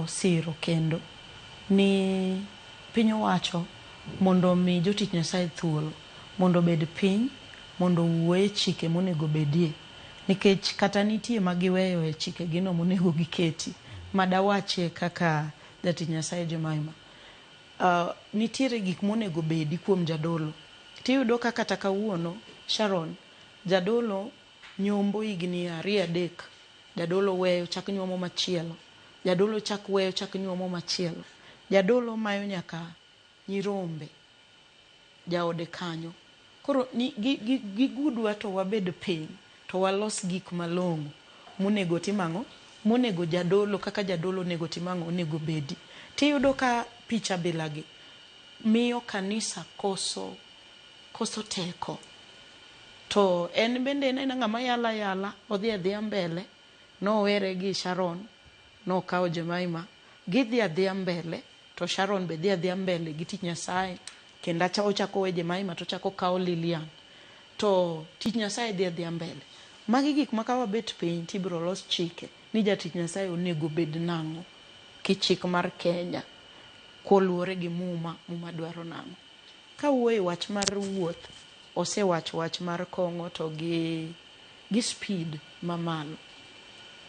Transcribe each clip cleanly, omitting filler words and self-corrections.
Adwaro siro kendo ni piny owacho mondo omi jotich Nyasaye thuolo mondo obed piny mondo owuo e chike monego bedie, nikech kata nitie ma giweyo e chike gino monego giketi madawachie kaka jatich Nyasaye Jemima. Nitiere gik monego bedi kuom jadolo. Tiyudo ka kata kawuono Sharon, jadolo nyombo higni 2 3, jadolo weyo chak nyuomo machielo, jadolo chak weyo chak nyuomo machielo, jadolo mayo nyaka nyirombe jaode kanyo. Koro ni gigudwa to wabed piny to walos gik malong'o monego tim ang'o, monego jadolo kaka jadolo onego tim ang'o, onego bedi. Tiyudo ka picha bilagi miyo kanisa koso teko. To en bende en aena ng'ama yalo ayala, odhi adhiya mbele, nowere gi Sharon, nokawo Jemima, gidhi adhiya mbele, to Sharon be dhi adhiya mbele gi tich Nyasaye, kendo ochako owe Jemima to ochako okawo Lilian. To tich Nyasaye dhi adhiya mbele. Magi gik ma ka wabet piny tibiro los chike ni jatich Nyasaye onego bed nang'o kichik mar Kenya koluwore gi Muma, Muma dwaro nang'o. Kawuoyo e wach mar wuoth, osewach wach mar kong'o to gi speed mamalo.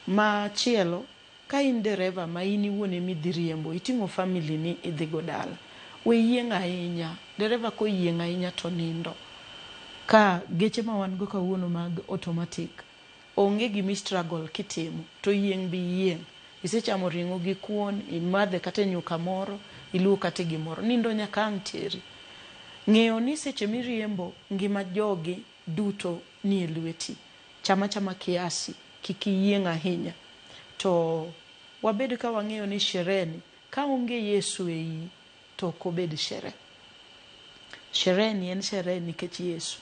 Machielo, ka in dereva ma in iwuon ema idhi riembo, iting'o family ni idhi go dala, we yieng' ahinya. Dereva koyieng' ahinya to nindo. Ka geche ma wan go kawuono mag automatic, onge gimi struggle kitimo, to yieng' bi yieng'. Isechamo ring'o gi kuon, imadhe kata e nyuka moro, iluo kata e gimoro. Nindo nyaka ang' teri. Ng'eyo ni seche miriembo, ngima jogi duto nie lweti. Chama chama kiasi, kik iyieng' ahinya. To wabed ka wang'eyo ni sherehe ni, ka onge Yesu e iyi, to ok obed sherehe. Sherehe ni en sherehe nikech Yesu.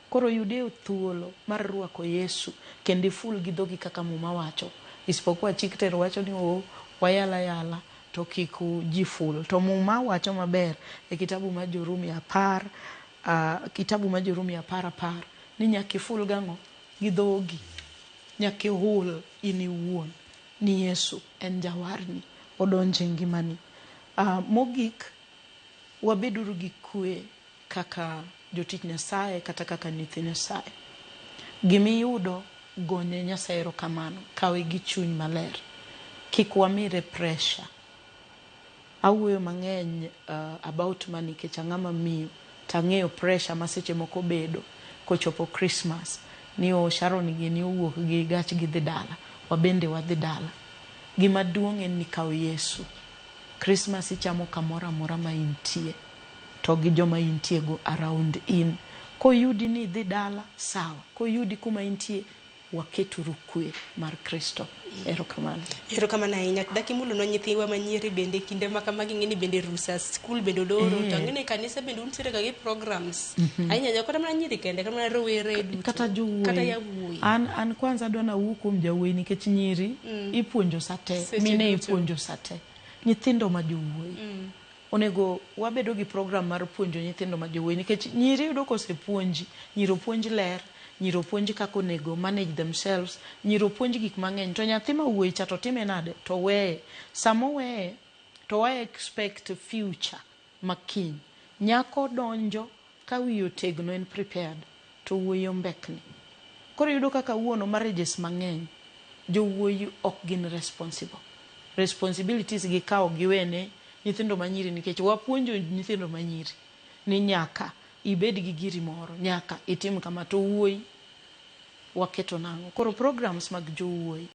Koro yudie thuolo mar rwako Yesu kendo iful gi dhogi kaka Muma wacho. Isipokuwa chik ter wacho ni o wayala yala to kik ji ful. To Muma wacho maber e kitabu mar Jorumi 10, kitabu mar Jorumi 10 10 ni nyaka iful gang'o? Gi dhogi. Nyaka ihul in iwuon ni Yesu en jawarni, odonjo e ngimani. Mogik, wabeduru gi kwe kaka jotich Nyasaye kata kaka nyithi Nyasaye. Gimiyudo, gone Nyasaye erokamano, kawe gi chuny maler. Kik wamire pressure. Awuoyo mang'eny about money nikech ang'ama miyo tang'eyo pressure ma seche moko bedo kochopo Christmas ni o Sharon gini owuok gi gach gidhi dala, wabende wadhi dala. Gima duong' en ni kaw Yesu. Christmas ichamo kamoro amora ma intie to gi joma intie go around in. Koyudi ni idhi dala, sawa. Koyudi kuma intie, waketuru kwe mar Kristo. Erokamano. Erokamano ahinya. Dakimulonwa nyithiwa manyiri bende kinde ma kamagi ing'e ni bende rusa skul bende oloro, to ang'e ni kanisa bende untiere ga gi programs. Ahinya ahinya kata mana nyiri kende, kata mana rowere duto. Kata jowuoyi. Kata yawuoyi. An kwanza adwa nawuo kuom jawuoyi nikech nyiri ipuonjo sate, mine ipuonjo sate. Nyithindo ma jowuoyi. Onego wabedo gi program mar puonjo nyithindo ma jowuoyi nikech nyiri yudo kosepuonji, nyiri opuonj ler, nyiri opuonj kaka onego manage themselves, nyiri opuonj gik mang'eny. To nyathi ma wuoyi cha to time nade? To weye. Sama oweye to wa expect future ma kiny. Nyako donjo ka wiye otegno en prepared to wuoyi ombekni. Koro iyudo ka kawuono marriages mang'eny jowuoyi ok gin responsible. Responsibilities gikawo giwene nyithindo manyiri nikech wapuonjo nyithindo manyiri ni nyaka ibed gi giri moro, nyaka itim kama, to wuoyi waketo nang'o. Koro programs mag jowuoyi.